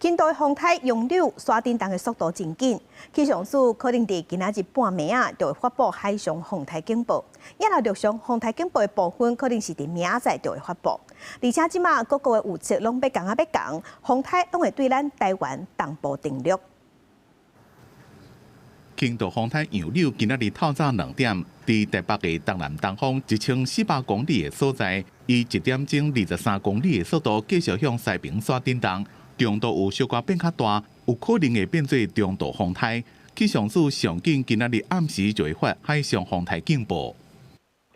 輕度風颱楊柳徙振東的速度真緊，氣象署可能佇今仔日半暝仔就會發布海上風颱警報。抑若陸上風颱警報的部分，可能是佇明仔載就會發布。而且這馬各國的預測攏欲仝仔欲仝，風颱攏會對咱台灣東部登陸。輕度風颱楊柳今仔日透早2點，佇台北的東南東方1400公里的所在，以1點鐘23公里的速度繼續向西爿徙振東，強度有小可變較大，有可能會變做中度風颱。氣象署上緊今仔日暗時就會發海上風颱警報。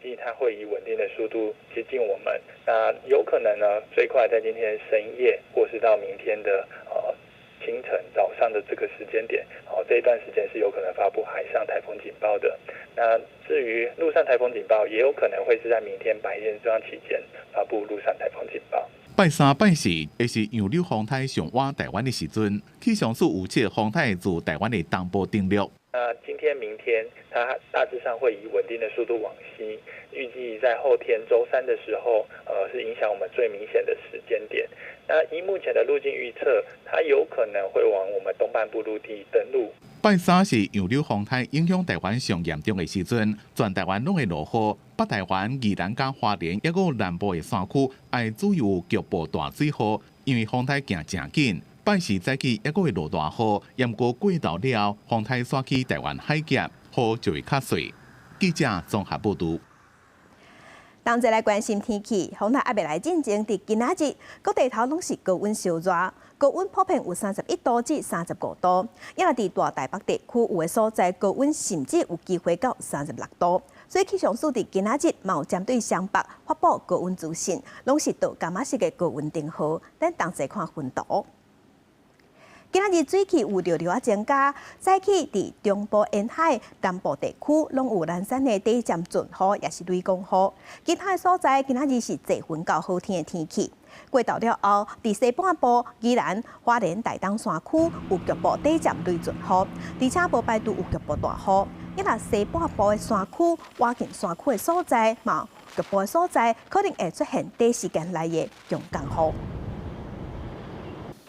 它會以穩定的速度接近我們，那有可能呢，最快在今天深夜，或是到明天的清晨早上的這個時間點，哦，這一段時間是有可能發布海上颱風警報的。那至於陸上颱風警報，也有可能會是在明天白天這段期間發布陸上颱風警報。拜三、拜四會是楊柳風颱上倚台灣的時陣，氣象署預測風颱自台灣的東部登陸。那今天、明天，它大致上會以穩定的速度往西，預計在後天週三的時候，是影響我們最明顯的時間點。那依目前的路徑預測，它有可能會往我們東半部陸地登陸。拜三是楊柳風颱影響台灣上嚴重的時陣，全台灣攏會落雨，北台灣、宜蘭佮花蓮，抑閣南部的山區，愛注意有局部大水雨，因為風颱行誠緊。拜四早起抑閣會落大雨，毋過過晝了後，風颱徙去台灣海峽，雨就會較細。記者綜合報導。同齊來關心天氣，風颱猶未來進前，佇今仔日各地頭攏是高溫燒熱，高溫普遍有31度至35度，抑若佇大台北地區有的所在高溫甚至有機會到36度。所以氣象署佇今仔日嘛有針對雙北發布高溫資訊，攏是倒柑仔色的高溫燈號。咱同齊看分圖。今仔日水汽有著著仔增加，早起佇中部沿海、南部地區攏有零散的短暫陣雨，抑是雷公雨。其他的所在今仔日是濟雲到好天的天氣。過晝了後，佇西半部、宜蘭、花蓮、台東山區有局部短暫雷陣雨，而且無排除有局部大雨。抑若西半部的山區、倚近山區的所在，嘛局部的所在可能會出現短時間內的強降雨。